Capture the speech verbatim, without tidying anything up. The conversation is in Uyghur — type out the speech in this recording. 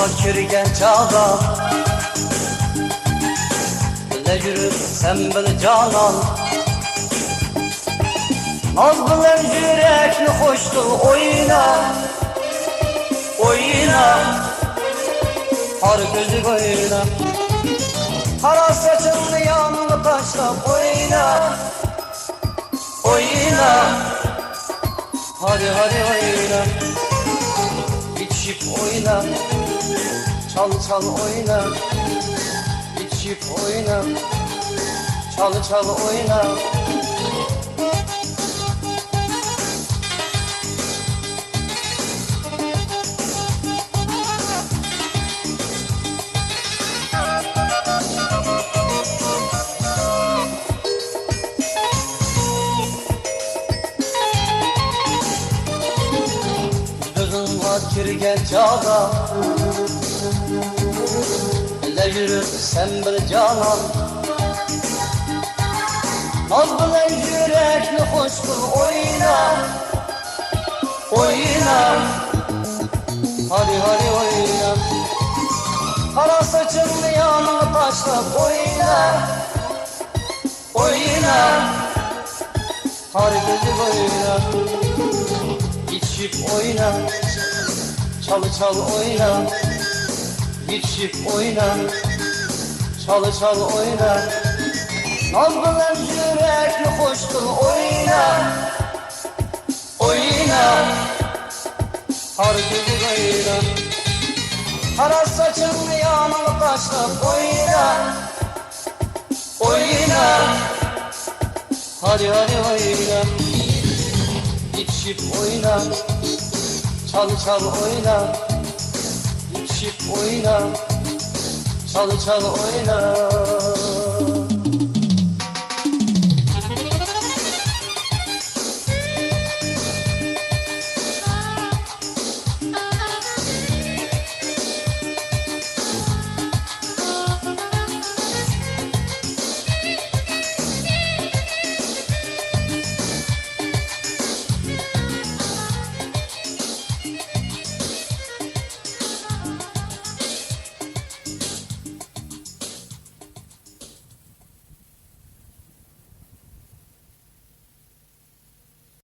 كىرگەن چاغدا، بىللە يۈرۈپ سەن بىر جانان. ناز بىلەن يۈرەكنى خۇش قىل، ئوينا، ئوينا، قارا كۆزلۈك ئوينا. قارا ساچىڭنى يانغا تاشلاپ، ئوينا، ئوينا، ھادى، ھادى ئوينا. ئىچىشىپ ئوينا، چال، چال ئوينا. ئىچىشىپ ئوينا، چال، چال ئوينا. كۆزۈڭگە كىرگەن چاغدا، بىللە يۈرۈپ سەن بىر جانان. ناز بىلەن يۈرەكنى خۇش قىل، ئوينا، ئوينا، ھادى، ھادى ئوينا. قارا ساچىڭنى يانغا تاشلاپ، ئوينا، ئوينا، قارا كۆزلۈك ئوينا. ئىچىشىپ ئوينا، چال، چال ئوينا. ئىچىشىپ ئوينا، چال، چال ئوينا. ناز بىلەن يۈرەكنى خۇش قىل، ئوينا، ئوينا، قارا كۆزلۈك ئوينا. قارا ساچىڭنى يانغا تاشلاپ، ئوينا، ئوينا، ھادى، ھادى ئوينا. ئىچىشىپ ئوينا، چال، چال ئوينا. ئىچىشىپ ئوينا، چال، چال ئوينا.